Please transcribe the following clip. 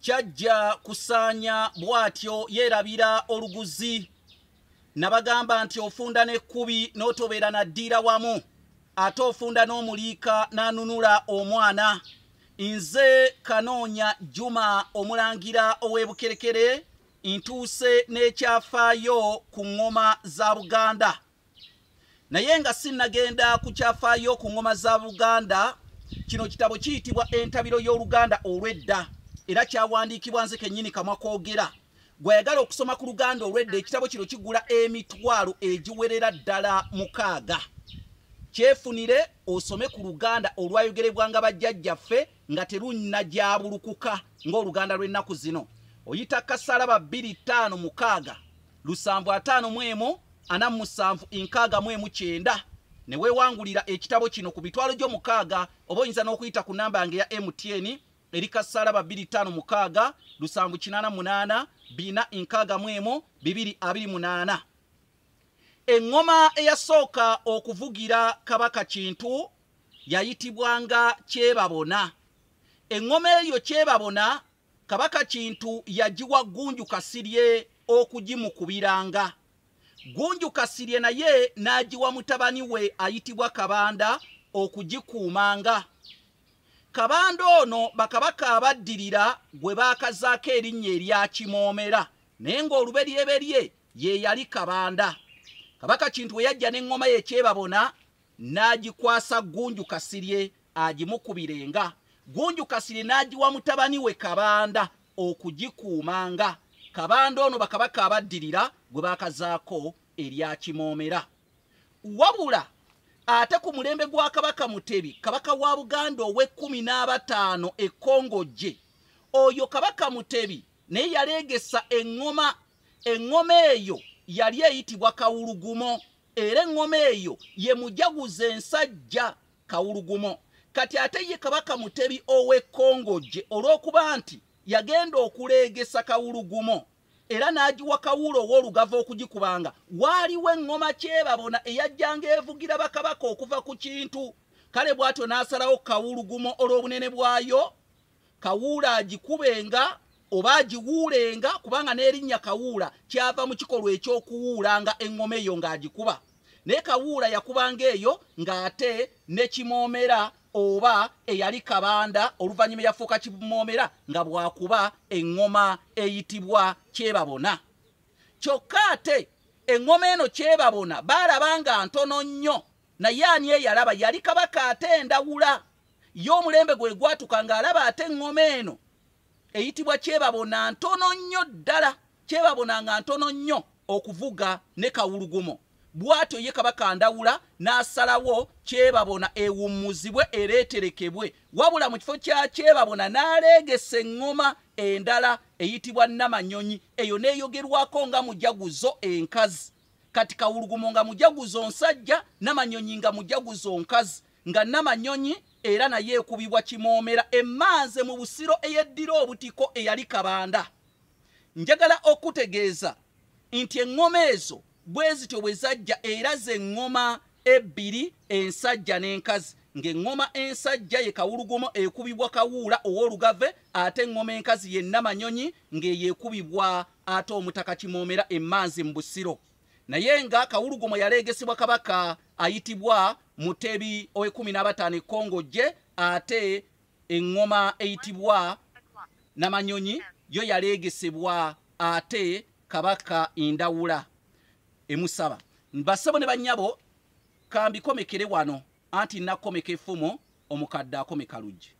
Kyajja kusaanya bw'atyo yeerabira oluguzi. Nabagamba nti ofunda n'ekkubi n'otobeera na ddiira wamu, ate ofunda n'omuliika n'anunula omwana. Nze Kanoonya Juma omulangira ow'Ebukerekere, ntuuse n'ekyafaayo ku ŋŋoma za Buganda. Naye nga sinnagenda ku kyafaayo ku ŋŋoma za Buganda, kino kitabo kiyitibwa Entabiro y'Oluganda Olw'edda, era kyawandiikibwa nze kennyini kamwa koogera. Gw'ayagala okusoma ku Luganda olw'edda, ekitabo kino kigula emitwalo egiwerera ddala 6. Kyefunire osome ku Luganda olwayogerebwanga bajjajjaffe nga terunnajabulukuka ng'Oluganda lw'ennaku zino. Oyita kasalaba 256 751 47 69 ne weewangulira ekitabo kino ku mitwalo gyo 6, oba oyinza n'okuyita ku namba yange ya MTN eri kasalaba 256 788 461 228. Eŋŋoma eyasooka okuvugira Kabaka Kintu yayitibwanga Kyebabona. Eŋŋoma eyo Kyebabona Kabaka Kintu yagiwa Gunju Kasirye okugimukubiranga. Gunju Kasirye naye n'agiwa mutabani we ayitibwa Kabanda okugikuumanga. Kabanda ono bakabaka abaddirira gwe baakazaako erinnya erya Kimoomera, naye ng'oluberyeberye ye yali Kabanda. Kabaka Kintu we yajja n'eŋŋoma ye Kyebabona n'agikwasa Gunju Kasirye agimukubirenga. Gunju Kasirye n'agiwa mutabani we Kabanda okugikuumanga. Kabanda ono bakabaka abaddirira gwe baakazaako erya Kimoomera. Wabula ate ku mulembe gwa Kabaka Mutebi, Kabaka wa Buganda ow'e15 e Kongojje, oyo Kabaka Mutebi naye yaleegesa eŋŋoma. Eŋŋoma eyo yali eyitibwa Kawulugumo, era eŋŋoma eyo ye mujaguza ensajja Kawulugumo. Kati ate ye Kabaka Mutebi ow'e Kongojje olw'okuba nti yagenda okuleegesa Kawulugumo era n'agiwa Kawuula ow'Olugave okugikubanga, waaliwo eŋŋoma Kyebabona eyajjanga evugira bakabaka okuva ku Kintu. Kale bw'atyo n'asalawo Kawulugumo olw'obunene bwayo, Kawuula agikubenga oba agiwuulenga, kubanga n'erinnya Kawuula kyava mu kikolwa eky'okuwuulanga eŋŋoma eyo ng'agikuba. Naye Kawuula yakubanga eyo ng'ate ne Kimoomera oba eyali Kabanda oluvannyuma yafuuka Kimoomera nga bw'akuba eŋŋoma eyitibwa Kyebabona. Kyokka ate eŋŋoma eno Kyebabona baalaba nga ntono nnyo, naye ani eyalaba? Yali Kabaka ate Ndawula. Ye omulembe gwe gwatuka ng'alaba ate eŋŋoma eno eyitibwa Kyebabona ntono nnyo ddala, Kyebabona nga ntono nnyo okuvuga ne Kawulugumo. Bw'atyo ye Kabaka Ndawula n'asalawo Kyebabona ewummuzibwe era eterekebwe. Wabula mu kifo kya Kyebabona n'aleegesa eŋŋoma endala eyitibwa Namanyonyi, eyo n'eyogerwako nga mujaguzo enkazi. Kati Kawulugumo nga mujaguzo nsajja, Namanyonyi nga mujaguzo nkazi, nga Namanyonyi era naye ekubibwa Kimoomera emmanze mu Busiro eyeddira obutiko eyali Kabanda. Njagala okutegeeza nti eŋŋoma ezo bwe zityo bwe zajja, era z'eŋŋoma ebbiri, ensajja n'enkazi. Ng'eŋŋoma ensajja ye Kawulugumo ekubibwa Kawuula ow'Olugave, ate eŋŋoma enkazi ye Namanyonyi ng'eyo ekubibwa ate omutaka Kimoomera emmanzi mu Busiro. Naye nga Kawulugumo yaleegesebwa Kabaka ayitibwa Mutebi ow'e15 e Kongojje, ate eŋŋoma eyitibwa Namanyonyi yo yaleegesebwa ate Kabaka Ndawula emusaba. Bassebo ne bannyabo, kambikomekere wano, anti nnakomeka effumu omukadde akomeka luggi.